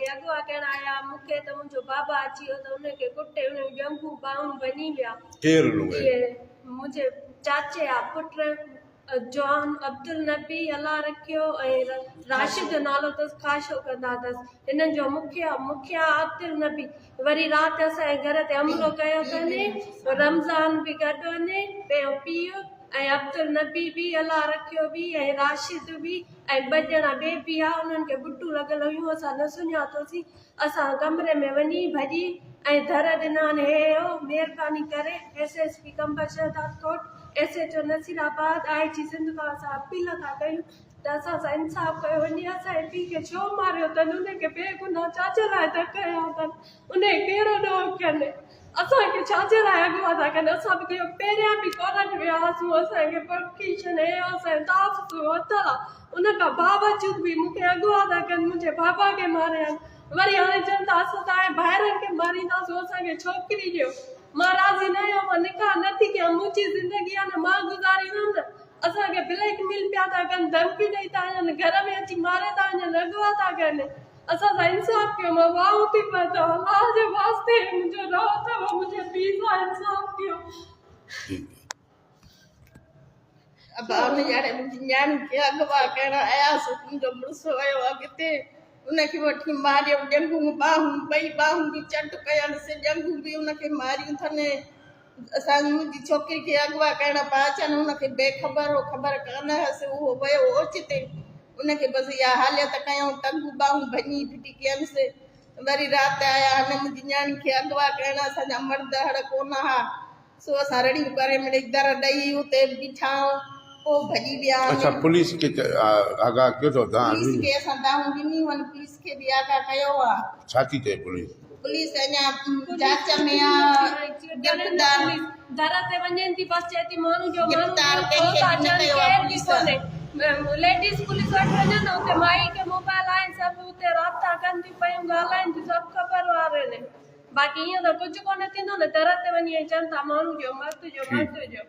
کي اغوا ڪرڻ آيا مون کي ته منهنجو بابا اچي ويو ته ان کي ڪٽي ان جون ڄنگهون ٻانهون ڀڃي ويا. ڪير ڏنو جي منهنجي چاچي جا پٽ جوان عبدالنبي الله رکيو ۽ راشد جو نالو اٿس خاشو ڪندا اٿس هنن جو مکيا مکيا عبدالنبي وري رات اسان جي گهر تي حملو ڪيو اٿن رمضان به گڏ هن پنهنجو پيء ۽ عبدالنبي به الله رکيو به ۽ راشد به ۽ ٻه ڄڻا ٻي به ها انهن کي ٻٽون لڳل هيون اسان نه سڃاتوسين اسان ڪمري ۾ وڃي ڀڄي ۽ در ڏنا آهن هي هو مهرباني ڪري S S P Qambar Shahdadkot S H O Nasirabad I G Sindh کان اسان اپيل ٿا ڪيون ته اسان سان انصاف ڪيو وڃي اسان جي پيء کي ڇو ماريو اٿن ان کي بي گناهه ڇا جي لاء ڌڪ هنيا اٿن ان کي ڪهڙو ڏوهه ڪين اسان کي ڇا جي لاء اغوا ٿا ڪن اسان به ڪيو پهريان به ڪورٽ ويا هئاسون اسان کي پٽيشن هي اسان جو تحفظ ورتل آ ان کان باوجود به مون کي اغوا ٿا ڪن منهنجي بابا کي ماري آهن وري هاڻي چون ٿا اسان توهان جي ڀائرن کي مارينداسون اسان کي ڇوڪري ڏيو مان راضي نه آهيان مان نڪاح نه ٿي ڪيان منهنجي زندگي آ نه مان گذاريندم نه اسان کي بليڪ ميل پيا ٿا ڪن ڌمڪيون ڏئي ٿا وڃن گهر ۾ اچي ماري ٿا وڃن اغوا ٿا ڪن اسان سان انصاف ڪيو مان واهون ٿي پوان ته الله جي واسطي منهنجو رئو اٿو منهنجي پيء سان انصاف ڪيو. ابا ان ڄاڻي منهنجي نياڻي کي اغوا ڪرڻ آياس منهنجو مڙس ويو اڳتي ان کي وٺي ماريو ڄنگهون ٻانهون ٻئي ٻانهون به چٽ ڪيل سي ڄنگهون به ان کي ماريون اٿن اسان منهنجي ڇوڪري کي اغوا ڪرڻ پيا اچن ان کي بي خبر هو خبر ڪانه هئس اهو ويو اوچتي ان کي بس اها حالت ڪيائون ٽنگون ٻانهون ڀڃي ڦٽي ڪينس وري رات آيا هن منهنجي نياڻي کي اغوا ڪرڻ اسان جا مرد هڙ ڪونه ها سو اسان رڙيون ڪري مڙئي در ڏئي اتي بيٺا آهيون پوء ڀڄي ويا آهن. اڇا پوليس کي آگاهه ڪيو اٿو دانهن پوليس کي اسان دانهون ڏنيون آهن پوليس کي به آگاهه ڪيو آهي. ڇا ٿي چئي پوليس؟ پوليس اڃا جاچ ۾ آ گرفتار در تي وڃين ٿي بس چئي ٿي ماڻهو جو ماڻهو گرفتار ڇو ڪنهن کي ٿا به نه اچن ڪيو آ ڪير به پوليس. ڪونهي ليڊيز پوليس وٽ وڃن ته اتي مائي کي موبائل آهن سڀ اتي رابطا ڪن ٿيون پيون ڳالهائين ٿيون سڀ خبر وارن باقي ائين ته ڪجهه ڪونه ٿيندو نه در تي وڃي ائين چون ٿا ماڻهو جو مرد جو مرد جو.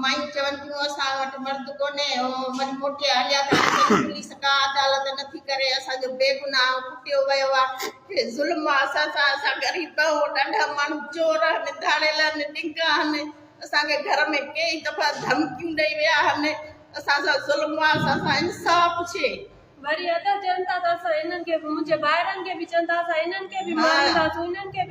مايون چون ٿيون اسان وٽ مرد ڪونهي، هو وري موٽي هليا ٿا اچن، پوليس ڪا عدالت نٿي ڪري، اسان جو بيگناهه ڪٽيو ويو آ، هي ظلم آ اسان سان، اسان غريب آهيون، ڏاڍا ماڻهو چور آهن، ڌاڙيل آهن، ڏنگا آهن، اسان کي گهر ۾ ڪيئي دفعا ڌمڪيون ڏئي ويا آهن، اسان سان ظلم آ، اسان سان انصاف ٿئي. وري ادا چون ٿا ته اسان هنن کي به منهنجي ڀائرن کي به چون ٿا اسان هنن کي به مارينداسون هنن کي به.